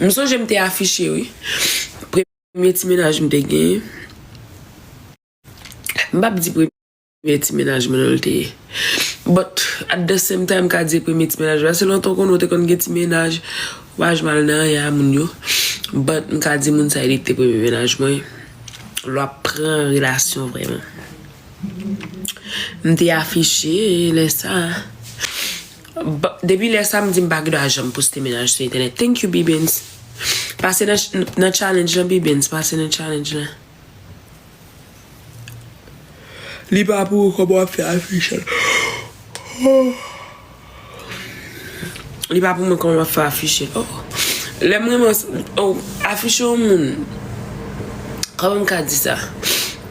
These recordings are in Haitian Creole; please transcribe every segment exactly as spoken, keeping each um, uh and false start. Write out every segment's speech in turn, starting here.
M sonje m te afiche, wi. Premye ti mennaj m te genyen. M p ap di premye ti mennaj mwen non l te ye. But, at the same time, m ka di premye ti mennaj mwen. Paske lontan w konnen w te konn gen ti mennaj, w pa janm al nan anyen a moun yo. But, m ka di moun sa li te premye mennaj mwen. Lè w ap pran relasyon vrèman. M te afiche lè sa. Bon, depi lè sa, m di m pa gen dwa janm poste mennaj sou entènèt. Thank you, Bibens. Pase nan, nan challenge lan, Bibens. Pase nan challenge lan. Li pa pou ou kòman w ap fè afiche l. Li pa pou mwen kòman m ap fè afiche l. Oh. Lè m renmen, oh, afiche yon moun. Kòman m ka di sa?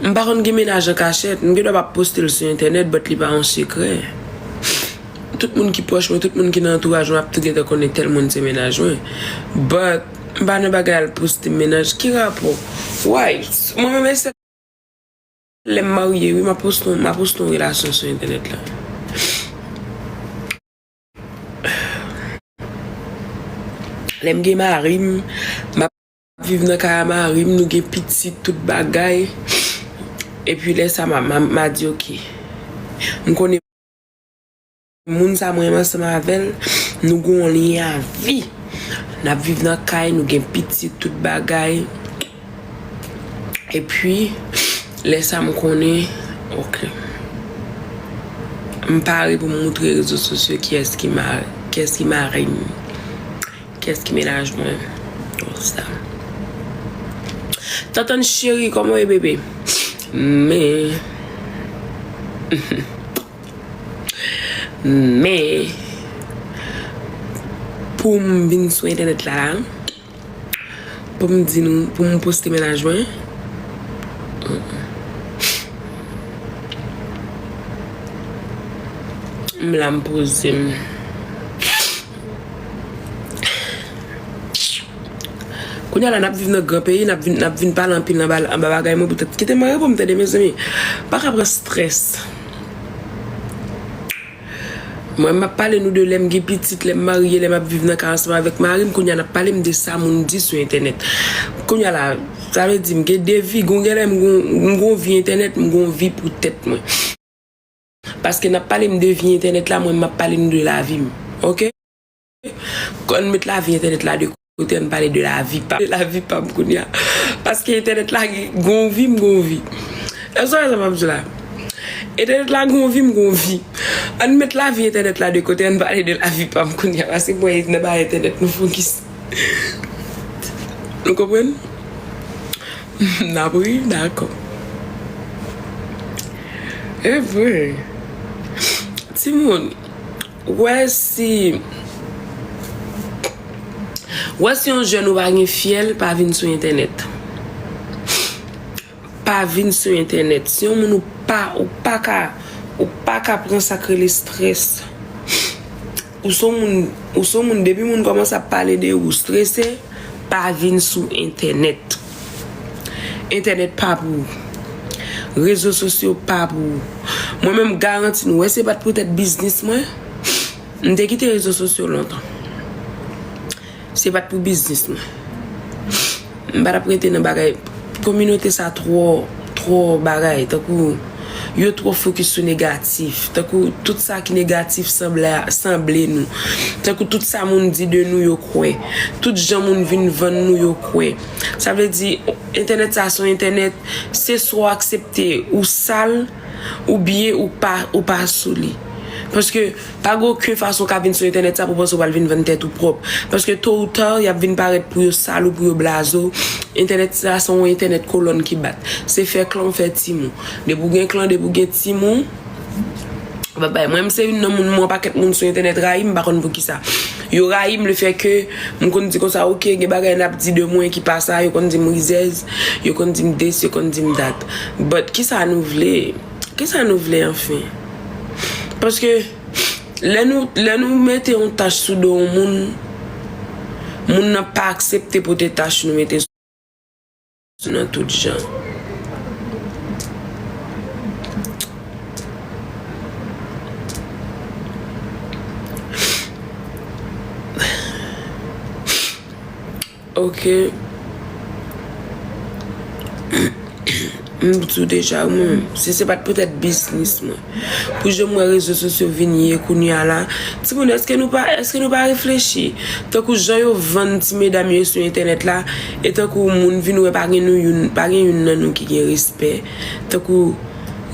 M pa konn gen mennaj an kachèt. M gen dwa p ap poste l sou entènèt, but li pa yon sekrè. Tout moun ki pwòch mwen, tout moun ki nan antouraj mwen ap tou gentan konnen tèl moun se mennaj mwen. But, m pa nan bagay al poste mennaj. Ki rapò? Why? Mwen menm e sèl lè m marye, wi, m ap poste, m ap poste yon relasyon sou entènèt la. Lè m gen mari m, m ap viv nan kay a mari m, nou gen pitit, tout bagay. Epi lè sa, m a, m a, m a di, "Ok." M konnen moun sa mwen renmen ansanm avè l, nou gen yon lyen a vi. N ap viv nan kay, nou gen pitit, tout bagay. Epi, lè sa m konnen, ok. M pare pou m moutre rezo sosyo kiyès ki ma-, kiyès ki mari m, kiyès ki mennaj mwen. Konsa. Tantann cheri, kòman w ye, bebe? Men, men, pou m vin sou entènèt la, pou m di nou, pou m poste mennaj mwen, m la m poze m. Kounye a la, n ap viv nan gran peyi, n ap vin, n ap vin pale anpil anba, anba bagay mwen poutèt. Kite mwen reponn tande, mezanmi. Pa ka pran strès. Mwen, m ap pale nou de lè m gen pitit, lè m marye, lè m ap viv nan kay ansanm avèk mari m. Kounye a, n ap pale m de sa moun di sou entènèt. Kounye a la, sa vle di m gen de vi, gon gen lè m gon, m gon vi entènèt, m gon vi pou tèt mwen. Paske n ap pale m de vi entènèt la, mwen, m ap pale nou de lavi m. Ok? Ann met lavi entènèt la de kote, ann pale de lavi pa m. De lavi pa m kounye a. Paske entènèt la gen, gon vi, m gon vi. Èske w wè sa m ap di la? Entènèt la gon vi, m gon vi. Ann met lavi entènèt la de kote, ann pale de lavi pa m kounye a. Paske mwen, nan bagay entènèt, nou fokis. Nou konprann? N ap ri, dakò. E vre. Timoun, wè si, wè si yon jèn ou pa gen fyèl, pa vin sou entènèt. Pa vin sou entènèt. Si yon moun ou pa, ou pa ka, ou pa ka pran sa k rele strès. Ou se yon moun, ou se yon moun, depi moun kòmanse ap pale de ou strese, pa vin sou entènèt. Entènèt pa pou ou. Rezo sosyo pa pou ou. Mwen menm, m garanti nou, wè se pa t poutèt biznis mwen, m te kite rezo sosyo lontan. Se pa t pou biznis mwen. M pa t ap rete nan bagay. Kominote sa twò, twò bagay. Tankou, yo twò fokis sou negatif. Tankou, tout sa ki negatif sanble, sanble nou. Tankou, tout sa moun di de nou, yo kwè. Tout jan moun vin vann nou, yo kwè. Sa vle di, entènèt sa se yon entènèt, se swa w aksepte ou sal, oubyen ou pa, ou pa sou li. Paske pa gen okenn fason w ka vin sou entènèt sa pou w panse w pral vin vann tèt ou pwòp. Paske to ou ta, y ap vin parèt pou yo sal ou, pou yo blaze w. Entènèt sa se yon entènèt kolòn ki bat. Se fè klan w fè tim ou. Depi w gen klan, depi w gen tim ou, w ap bay. Mwen, m se youn nan moun, mwen, yon pakèt moun sou entènèt rayi m, m pa konn poukisa. Yo rayi m lefètke m konn di konsa, ok, gen bagay n ap di de mwen ki pa sa, yo konn di m rizèz, yo konn di m this, yo konn di m that. But, kisa nou vle? Kisa nou vle, anfen? Paske, lè nou, lè nou mete yon tach sou do yon moun, moun nan pa aksepte pote tach nou mete sou nan tout jan. Ok. M di w deja, mwen, si se pa t poutèt biznis mwen, pou jan m wè rezo sosyo vin ye kounye a la, timoun, èske nou pa, èske nou pa reflechi? Tankou jan yo vann ti medam yo sou entènèt la, e tankou moun vin wè pa gen nou youn, pa gen youn nan nou ki gen respè. Tankou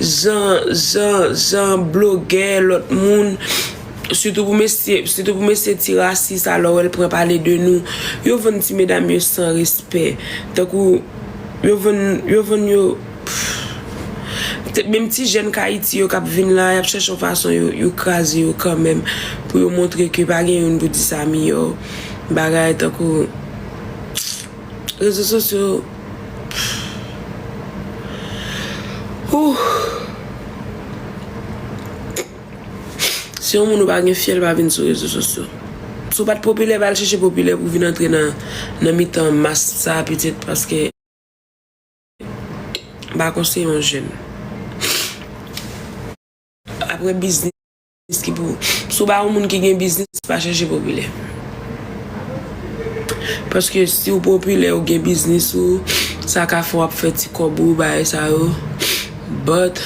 jan, jan, jan blogè, lòt moun, sitou pou mesye, sitou pou mesye ti rasis, alò wè l pran pale de nou. Yo vann ti medam yo san respè. Tankou, yo vann, yo vann yo, te- menm ti jèn k Ayiti yo k ap vin la, y ap chèche yon fason yo, yo kraze yo kanmenm, pou yo montre ke pa gen youn pou di sa miyò. Bagay tankou rezo sosyo. Ouh. Si yon moun ou pa gen fyèl, pa vin sou rezo sosyo. Si w pa t popilè, pa al chèche popilè pou vin antre nan, nan mitan mas sa a pitit, paske m pa konseye yon jèn. Apre biznis ki pou, si w pa yon moun ki gen biznis, pa chèche popilè. Paske si w popilè, ou gen biznis ou, sa ka fè w ap fè ti kòb ou, bagay sa yo. But,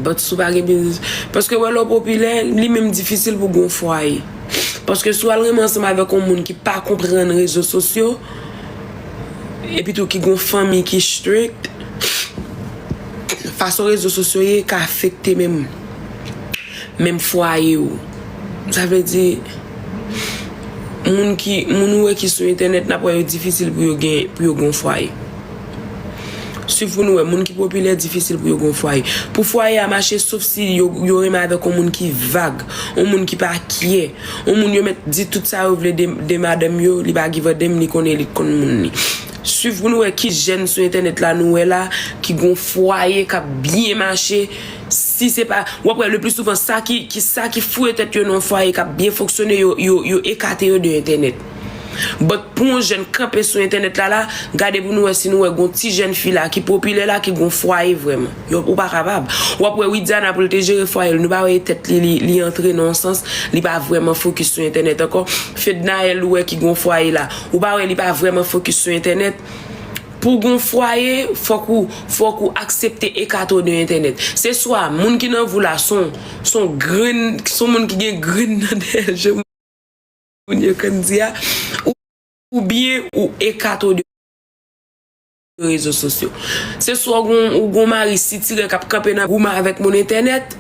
but si w pa gen biznis, paske wè lè w popilè, li menm difisil pou gon fwaye. Paske si w al renmen ansanm avèk yon moun ki pa konprann rezo sosyo, epi tou ki gon fanmi ki strict, fason rezo sosyo ye ka afekte menm, menm fwaye w. Sa vle di, moun ki, moun ou wè ki sou entènèt, n ap wè yo difisil pou yo gen, pou yo gon fwaye. Swiv pou nou wè, moun ki popilè difisil pou yo gon fwaye. Pou fwaye a mache, sof si yo, yo renmen avèk yon moun ki vag, yon moun ki pa kyè, yon moun yo mèt di tout sa yo vle de, de madanm yo, li pa give a damn, li konnen li konn moun li. Swiv pou nou wè ki jèn sou entènèt la nou wè la, ki gon fwaye k ap byen mache. Si se pa, w ap wè le pli souvan sa ki, ki, sa ki foure tèt yo nan yon fwaye k ap byen fonksyone, yo, yo, yo ekate yo de entènèt. But pou yon jèn kanpe sou entènèt la la, gade pou nou wè si nou wè gon ti jèn fi la ki popilè la ki gon fwaye vrèman. Yo, ou pa kapab. W ap wè Widiana pou l te jere fwaye l, nou pa wè tèt li, li, li antre nan yon sans, li pa vrèman fokis sou entènèt ankò. Fednaelle ou wè ki gon fwaye la, ou pa wè li pa vrèman fokis sou entènèt. Pou gon fwaye, fòk ou, fòk ou aksepte ekate w de entènèt. Se swa moun ki nan vi w la, son, son grenn, son moun ki gen grenn nan dèyè je moun yo konn di a, ou, oubyen ou ekate w de rezo sosyo. Se swa ou gon, ou gon mari sitirè k ap kanpe nan goumen avèk moun entènèt,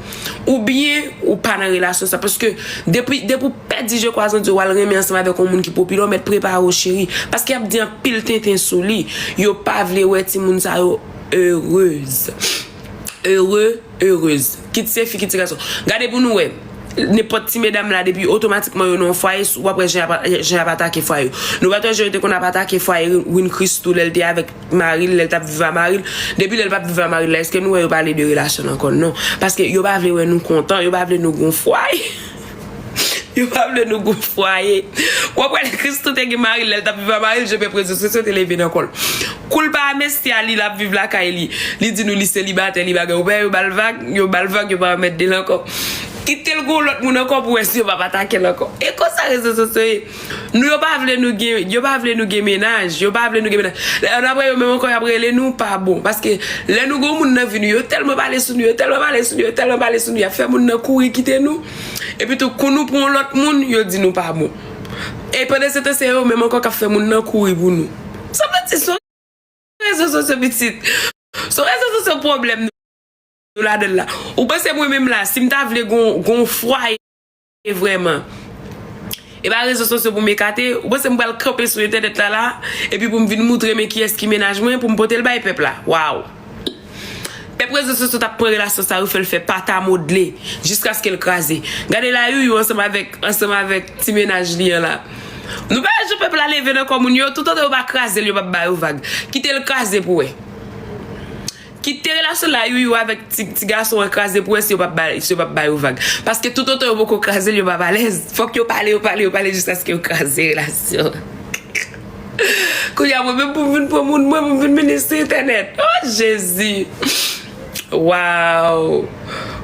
oubyen ou pa nan relasyon sa. Paske depi, depi w pèdi je kwa zan di w al renmen ansanm avèk yon moun ki popilè, w mèt prepare w cheri. Paske y ap di anpil tenten sou li. Yo pa vle wè timoun sa yo erez. Ere, erez. Kit se fi, kit se gason. Gade pou nou wè. Nenpòt ti medam la, depi otomatikman yo nan yon fwaye, w ap wè jan y ap, jan y ap atake fwaye yo. Nou pa t wè jan yo te konn ap atake fwaye Win Christoo lè l te avèk mari l, lè l t ap viv a mari l. Depi lè l p ap viv a mari l la, èske nou wè yo pale de relasyon l ankò? Non. Paske yo pa vle wè nou kontan, yo pa vle nou gon fwaye. Yo pa vle nou gon fwaye. W ap wè lè Christoo te gen mari l, lè l t ap viv a mari l, je pè rezo sosyo te leve nan kò l. Kou l pa a mesye a, li l ap viv lakay li. Li di nou li selibatè, li bagay. Ou pa yo ba l vag, yo ba l vag, yo pa remèt de l ankò. Kite l gon lòt moun ankò pou wè si yo p ap atake l ankò. E konsa rezo sosyo ye. Nou, yo pa vle nou gen, yo pa vle nou gen mennaj, yo pa vle nou gen mennaj. Lè n ap wè yo menm ankò, y ap rele nou pa bon. Paske lè nou gon moun nan vi nou, yo tèlman pale sou nou, yo tèlman pale sou nou, yo tèlman pale sou nou, y ap fè moun nan kouri kite nou. Epi tou, kou nou pran yon lòt moun, yo di nou pa bon. E pandan se tan, se yo menm ankò k ap fè moun nan kouri pou nou. Sa vle di, se yon rezo sosyo pitit. Se yon rezo sosyo pwoblèm nou ladan l la. Ou panse mwen menm la, si m ta vle gon, gon fwaye vrèman, e pa rezo sosyo pou m ekate, ou panse m pral kanpe sou entènèt la la, epi pou m vin moutre men kiyès ki mennaj mwen, pou m pote l bay pèp la? Waw! Pèp rezo sosyo t ap pran relasyon sa yo, fè l fè pata modle, jiskaske l kraze. Gade la Youyou ansanm avèk, ansanm avèk ti mennaj li an la. Nou pa wè jan pèp la leve nan kò moun yo, toutotan yo pa kraze l, yo p ap ba yo vag. Kite l kraze pou wè. Kite relasyon la Youyou avèk ti, ti gason an kraze pou wè si yo p ap ba, si yo p ap ba yo vag. Paske toutotan yo poko kraze l, yo p ap alèz. Fòk yo pale, yo pale, yo pale jiskaske yo kraze relasyon. Kounye a, mwen menm pou m vin pran moun mwen, pou m vin mennen sou entènèt. Oh, Jezi! Waw!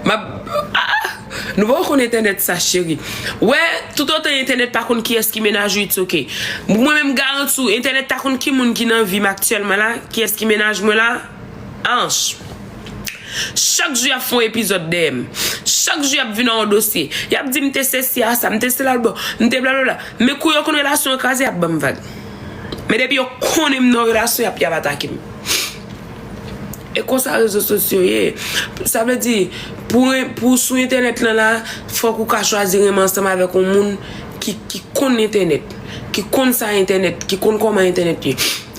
M ap, ah! Nou poko konn entènèt sa, cheri. Wè, toutotan entènèt pa konn kiyès ki mennaj ou, it's ok. Mwen menm, m garanti w, entènèt ta konn ki moun ki nan vi m aktyèlman la, kiyès ki mennaj mwen la, anch. Chak jou y ap fè yon epizòd dèyè m. Chak jou y ap vin ak yon dosye. Y ap di m te sesi a sa, m te sela l bò, m te blablabla. Men kou yo konn relasyon an kraze, y ap ban m vag. Men depi yo konnen m nan yon relasyon, y ap, y ap atake m. E konsa rezo sosyo ye. Sa vle di, pou, pou sou entènèt lan la, fòk ou ka chwazi renmen ansanm avèk yon moun ki, ki konn entènèt, ki konn sa entènèt, ki konn kòman entènèt ye,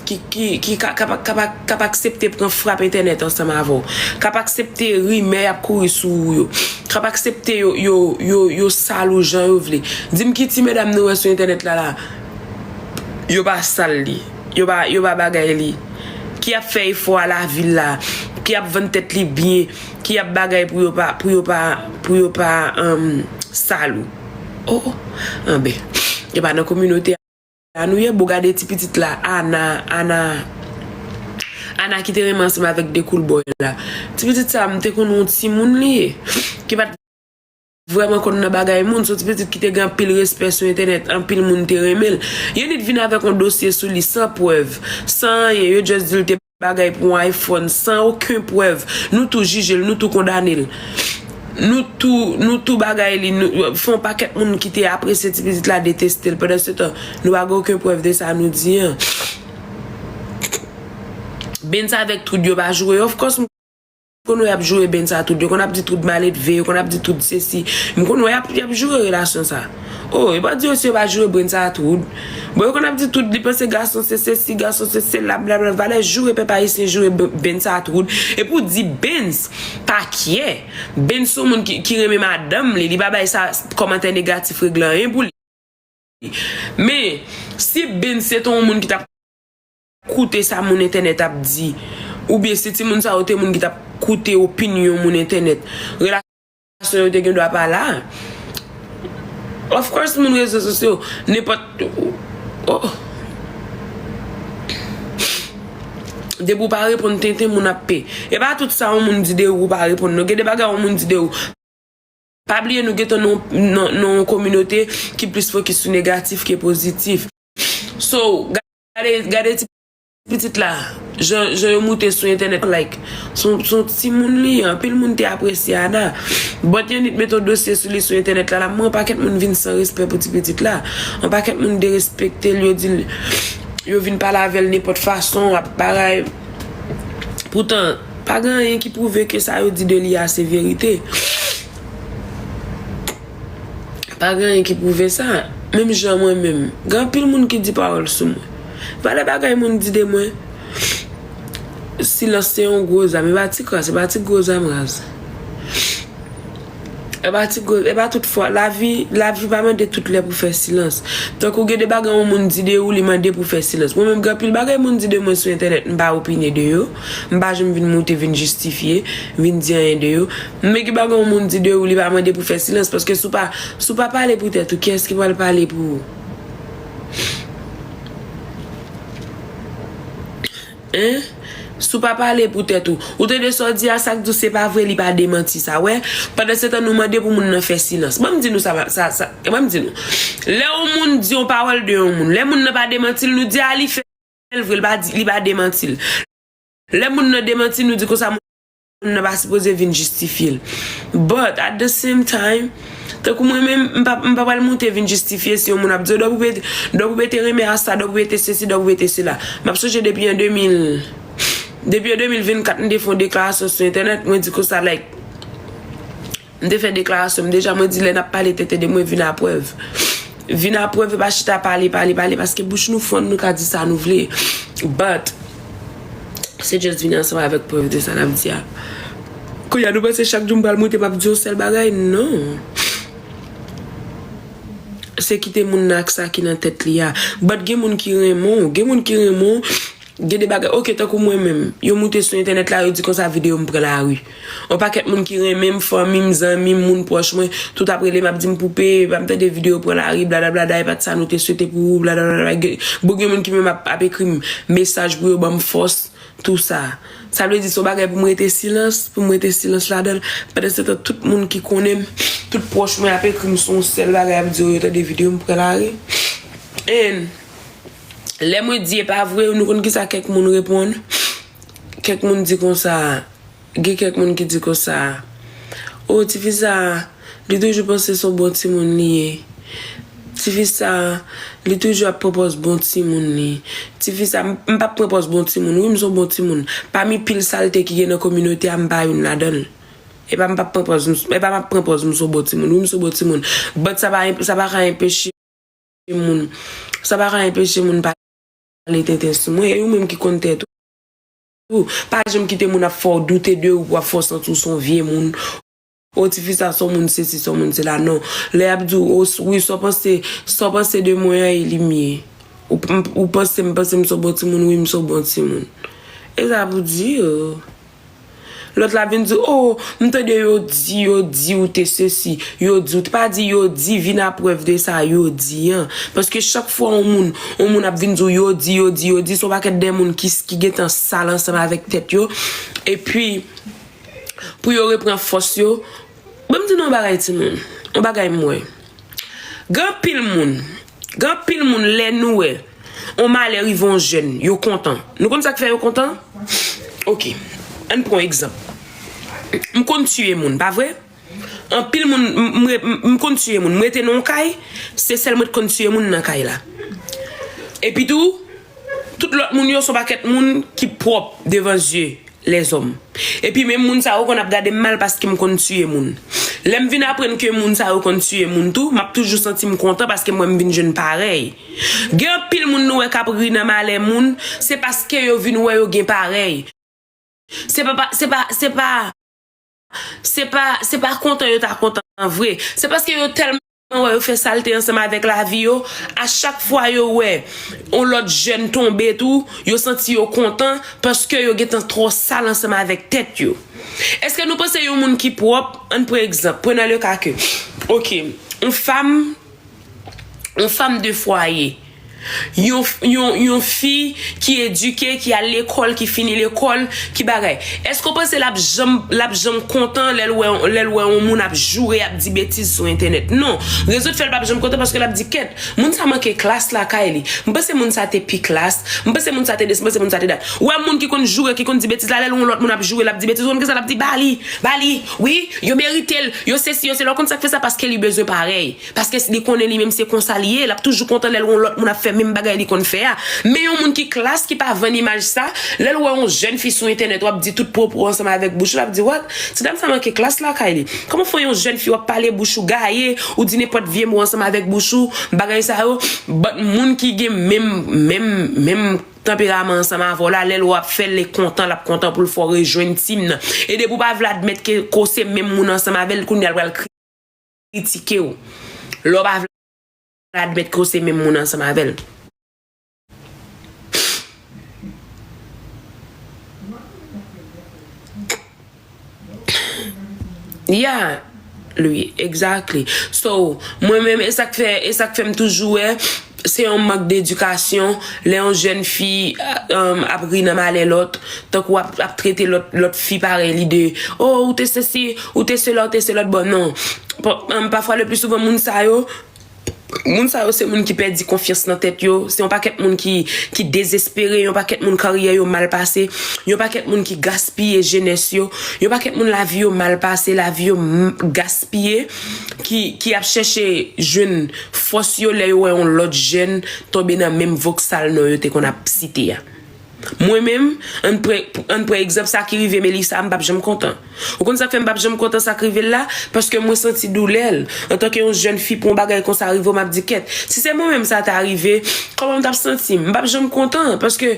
ki, ki, ki ka, k ap, k ap, k ap aksepte pran frap entènèt ansanm avè w, k ap aksepte rimè y ap kouri sou ou yo, k ap aksepte yo, yo, yo, yo sal ou jan yo vle. Di m ki ti medam nou wè sou entènèt la la, yo pa sal li, yo pa, yo pa bagay li, ki ap fè efò a lavil la, ki ap vann tèt li byen, ki ap bagay pou yo pa, pou yo pa, pou yo pa, um, sal ou. Oh, oh, anben, e pa nan kominote a nou ye, bon, gade ti pitit la, Ana, Ana, Ana ki te renmen ansanm avèk Dekoul Boy la. Ti pitit sa, m te konn yon timoun li ye, ki pa t vrèman konn nan bagay moun, se yon ti pitit ki te gen anpil respè sou entènèt, anpil moun te renmen l. Yo nèt vin avèk yon dosye sou li san prèv, san anyen, yo just di l te bagay pou yon iPhone, san okenn prèv. Nou tou jije l, nou tou kondane l. Nou tou, nou tou bagay li, nou, fè yon pakèt moun ki te apresye ti pitit la deteste l. Pandan se tan, nou pa gen okenn prèv de sa nou di an. Benz avèk Troud yo pa joure, of course, m konn wè y ap joure Benz a Troud. Yo konn ap di Troud maledve, yo konn ap di Troud sesi. M konn wè y ap, y ap joure relasyon sa. Oh, yo pa di yo si yo pa joure Benz a Troud. Bon, yo konn ap di Troud, li panse gason se sesi, gason se sela, blablabla. Valè joure pèp ayisyen, joure B-, Benz a Troud. Epi w di Benz pa kyè. Benz se yon moun ki, ki renmen madanm li, li pa bay sa kòmantè negatif regle anyen pou li. Men, si Benz se te yon moun ki t ap koute sa moun entènèt ap di, oubyen si timoun sa yo te moun ki t ap koute opinyon moun entènèt, relasyon yo te gen dwa pa la. Of course, moun rezo sosyo, nenpòt, oh. Depi w pa reponn tenten, moun ap pe. E pa tout sa yon moun di de ou, ou pa reponn. Non, gen de bagay yon moun di de ou. Pa bliye nou gentan nan, nan, nan yon kominote ki plis fokis sou negatif ke pozitif. So, gade, gade ti pitit la, jan, jan yo moute sou entènèt, like, se yon, se yon timoun li ye, anpil moun te apresye Ana. But yo nèt mete yon dosye sou li sou entènèt la, la, men yon pakèt moun vin san respè pou ti pitit la. Yon pakèt moun derespekte l, yo di l, yo vin pale avè l nenpòt fason, ap bagay. Poutan, pa gen anyen ki pwouve ke sa yo di de li a se verite. Pa gen anyen ki pwouve sa. Menm jan mwen menm, gen anpil moun ki di pawòl sou mwen. Valè bagay moun di de mwen, silans se yon gwo zam. E pa ti kras, e pa ti gwo zam raz. E pa ti gwo, e pa tout fwa. Lavi, lavi pa mande tout lè pou fè silans. Tankou gen de bagay yon moun di de ou, li mande pou fè silans. Mwen menm, gen anpil bagay moun di de mwen sou entènèt, m pa opine de yo. M pa janm vin moute, vin jistifye, vin di anyen de yo. Men gen bagay yon moun di de ou, li pa mande pou fè silans, paske si w pa, si w pa pale pou tèt ou, kiyès ki pral pale pou ou? Hein? Si w pa pale pou tèt ou, ou tande sa w di a, sa k di w se pa vre, li pa demanti sa, wè. Pandan se tan, nou mande pou moun nan fè silans. Ban m di nou sa, sa, sa, ban m di nou. Lè yon moun di yon pawòl de yon moun, lè moun nan pa demanti l, nou di a, li fè l vre, li pa di, li pa demanti l. Lè moun nan demanti, nou di konsa, moun nan pa sipoze vin jistifye l. But at the same time, tankou mwen menm, m pa, m pa pral moute vin jistifye si yon moun ap di, "W P T, W P T renmen a sa, W P T sesi, W P T sela." M ap sonje depi an de mil, depi an de mil vennkat, m te fè yon deklarasyon sou entènèt, mwen di konsa, like, m te fè deklarasyon m deja, mwen di lè n ap pale tenten de mwen, vin a prèv. Vin a prèv, e pa chita pale, pale, pale, paske bouch nou fann, nou ka di sa nou vle. But, se just vini ansanm avèk prèv de sa n ap di a. Kounye a, nou panse chak jou m pral moute, m ap di yon sèl bagay? Non. Se kite moun nan ak sa ki nan tèt li a. But gen moun ki renmen w, gen moun ki renmen w, gen de bagay, ok, tankou mwen menm, yo moute sou entènèt la, yo di konsa videyo m pran lari. Yon pakèt moun ki renmen m, fanmi m, zanmi m, moun pwòch mwen, tout ap rele m ap di m, "Poupe, pa m tande videyo pran lari, bladabla, e pa t sa nou te swete pou ou, bladabla." Gen, bon, gen moun ki menm ap, ap ekri m mesaj pou yo ban m fòs, tou sa. Sa vle di se yon bagay pou m rete silans, pou m rete silans ladan l. Pandan se tan, tout moun ki konnen m, tout pwòch mwen ap ekri m sou yon sèl bagay, ap di yo, yo tande videyo m pran lari. And lè mwen di e pa vre, nou konn kisa kèk moun reponn? Kèk moun di konsa, gen kèk moun ki di konsa, o, tifi sa, li toujou panse se yon bon timoun li ye. Tifi sa, li toujou ap pran pòz bon timoun li. Tifi sa, m, m p ap pran pòz bon timoun. Wi, m se yon bon timoun. Pami pil salte ki gen nan kominote a, m pa youn ladan l. E pa m p ap pran pòz, m, e pa m ap pran pòz m se yon bon timoun. Wi, m se yon bon timoun. But sa pa, sa pa ka enpeche moun. Sa pa ka enpeche moun pale tenten sou mwen. E ou menm ki konn tèt ou. Pa janm kite moun ap fè w doute de ou, pou ap fè w santi w se yon vye moun. O, tifi sa se yon moun sesi, se yon moun sela. Non. Lè y ap di w, o, wi, sa w panse, sa w panse de mwen an, e li m ye. Ou, ou panse m, panse m se yon bon timoun, wi, m se yon bon timoun. E sa pou di, o. Lòt la vin di, o, m tande yo di, yo di ou te sesi, yo di ou te, pa di yo di, vin a prèv de sa yo di an. Paske chak fwa yon moun, yon moun ap vin di w yo di, yo di, yo di, se yon pakèt de moun ki, ki gentan sal ansanm avèk tèt yo. Epi, pou yo repran fòs yo, ban m di nou yon bagay, timoun. Yon bagay m wè. Gen anpil moun, gen anpil moun, lè nou wè yon malè rive yon jèn, yo kontan. Nou konn sa k fè yo kontan? Oke. Ann pran yon egzanp. M konn tiye moun, pa vre? Anpil moun, m, m, m, m konn tiye moun. M rete nan yon kay, se sèl mwen t konn tiye moun nan kay la. Epi tou, tout lòt moun yo se yon pakèt moun ki pwòp devan zye lèzòm. Epi menm moun sa yo konn ap gade m mal paske m konn tiye moun. Lè m vin aprann ke moun sa yo konn tiye moun tou, m ap toujou santi m kontan paske m wè m vin jwenn parèy. Gen anpil moun nou wè k ap ri nan malè moun, se paske yo vin wè yo gen parèy. Se pa, pa, se pa, se pa, se pa, se pa kontan yo ta kontan vre. Se paske yo tèlman wè yo fè salte ansanm avèk lavi yo, a chak fwa yo wè yon lòt jèn tonbe tou, yo santi yo kontan paske yo gentan twò sal ansanm avèk tèt yo. Èske nou panse yon moun ki pwòp, ann pran egzanp, prenons le cas que, oke, yon fanm, yon fanm de fwaye, yon, yon, yon fi ki edike, ki al lekòl, ki fini lekòl, ki bagay. Èske w panse l ap janm, l ap janm kontan lè l wè, lè l wè yon moun ap joure, ap di betiz sou entènèt? Non. Rezon k fè l p ap janm kontan, paske l ap di, kèt, moun sa manke klas lakay li. M panse moun sa te pi klas. M panse moun sa te de, m panse moun sa te dat. Ou wè moun ki konn joure, ki konn di betiz la, lè l wè yon lòt moun ap joure, l ap di betiz, ou konn kisa l ap di? Ba li, ba li, wi, yo merite l, yo sesi, yo sela. Ou konn sa k fè sa? Paske li bezwen parèy. Paske li konnen li menm se konsa li ye, l ap toujou kontan lè l wè yon lòt moun ap fè menm bagay li konn fè a. Men yon moun ki klas, ki pa vann imaj sa, lè l wè yon jèn fi sou entènèt, w ap di tout pwopo ansanm avèk bouch ou, l ap di, what? Ti dam sa manke klas lakay li. Kòman fè yon jèn fi w ap pale bouch ou gaye, ou di nenpòt vye mo ansanm avèk bouch ou, bagay sa yo, but moun ki gen menm, menm, menm tanperaman ansanm avè w la, lè l wè w ap fè l, li kontan, l ap kontan pou l fè w rejwenn team nan. E depi w pa vle admèt ke, ke w se menm moun ansanm avè l, kounye a l pral kritike w. Lè w pa vle admèt ke w se menm moun ansanm avè l. Yeah, Louis, exactly. So, mwen menm, e sa k fè, e sa k fè m toujou wè, se yon mank dedikasyon, lè yon jèn fi, um, ap ri nan malè lòt, tankou ap, ap trete lòt, lòt fi parèy li de, oh, ou te sesi, ou te sela, ou te se lòt bò, non. Pa, um, pafwa, le pli souvan, moun sa yo, moun sa yo se moun ki pèdi konfyans nan tèt yo, se yon pakèt moun ki, ki dezespere, yon pakèt moun karyè yo mal pase, yon pakèt moun ki gaspiye jenès yo, yon pakèt moun lavi yo mal pase, lavi yo m-, gaspiye, ki, ki ap chèche jwenn fòs yo lè yo wè yon lòt jèn tonbe nan menm voksal non yo te konn ap site a. Mwen menm, ann pran, ann pran egzanp sa ki rive Melissa, m p ap janm kontan. Ou konn sa k fè m p ap janm kontan sa k rive l la? Paske mwen santi doulè l. Antanke yon jèn fi, pou yon bagay konsa rive w, m ap di, kèt, si se mwen menm sa ta rive, kòman m t ap santi m? M p ap janm kontan, paske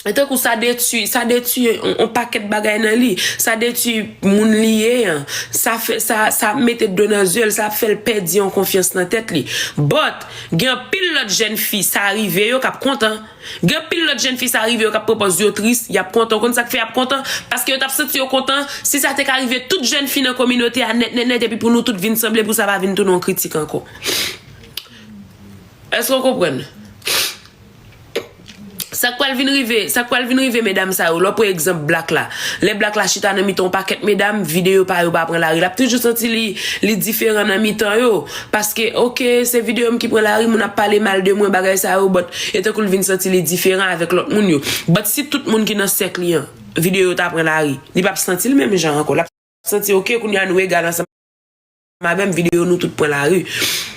e tankou sa detwi, sa detwi yon, yon pakèt bagay nan li. Sa detwi moun li ye an. Sa fè, sa, sa mete dlo nan zye l, sa fè l pèdi yon konfyans nan tèt li. But, gen anpil lòt jèn fi, sa rive yo k ap kontan. Gen anpil lòt jèn fi, sa rive yo k ap pran pòz yo tris, y ap kontan. Ou konn sa k fè y ap kontan? Paske yo t ap santi yo kontan si sa te ka rive tout jèn fi nan kominote a nèt, nèt, nèt, epi pou nou tout vin sanble, pou sa pa vin tounen yon kritik ankò. Èske w konprann? Sa k pral vin rive, sa k pral vin rive medam sa yo, lè w pran egzanp Black la. Lè Black la chita nan mitan yon pakèt medam, videyo pa yo pa pran lari. L ap toujou santi li, li diferan nan mitan yo. Paske, oke, se videyo m ki pran lari, moun ap pale mal de mwen, bagay sa yo, but e tankou l vin santi li diferan avèk lòt moun yo. But si tout moun ki nan sèk li an, videyo yo ta pran lari, li p ap santi l menm jan ankò. L ap santi, oke, kounye a nou egal ansanm avè m, videyo nou tout pran lari.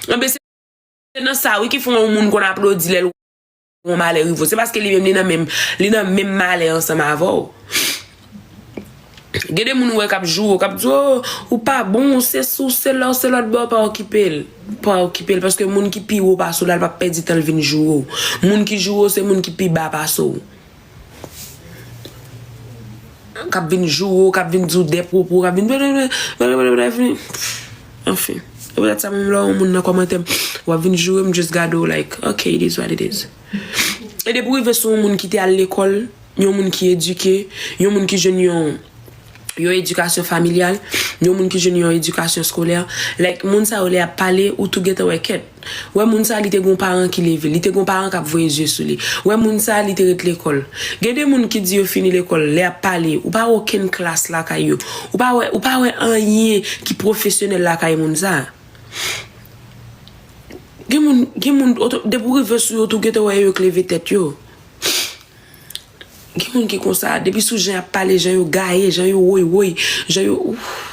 Anben, se nan sa, wi, ki fè yon moun konn aplodi lè l wè yon malè rive w. Se paske li menm, li nan menm, li nan menm malè ansanm avè w. Gen de moun ou wè k ap joure w, k ap di, "Oh, ou pa bon, ou sesi, ou sela, ou se lòt bò," pa okipe l. Pa okipe l, paske moun ki pi wo pase w la, l p ap pèdi tan l vin joure w. Moun ki joure w, se moun ki pi ba pase w. K ap vin joure w, k ap vin di w de pwopo, k ap vin, anfen. E poutèt sa, menm lè yon moun nan kòmantè m, w ap vin joure m, just gade w, like, ok, it is what it is. E depi w rive sou yon moun ki te al lekòl, yon moun ki edike, yon moun ki jwenn yon, yon edikasyon familyal, yon moun ki jwenn yon edikasyon eskolè, like, moun sa yo lè y ap pale, ou tou gentan wè kèt. Wè moun sa, li te gon paran ki leve l, li te gon paran k ap voye zye sou li. Wè moun sa, li te ret lekòl. Gen de moun ki di yo fini lekòl, lè y ap pale, ou pa wè okenn klas lakay yo. Ou pa wè, ou pa wè anyen ki pwofesyonèl lakay moun sa. Gen moun, gen moun, oto-, depi w rive sou yo, tou gentan wè yo k leve tèt yo. Gen moun ki konsa, depi sou jan y ap pale, jan yo gaye, jan yo woy woy, jan yo, ouf.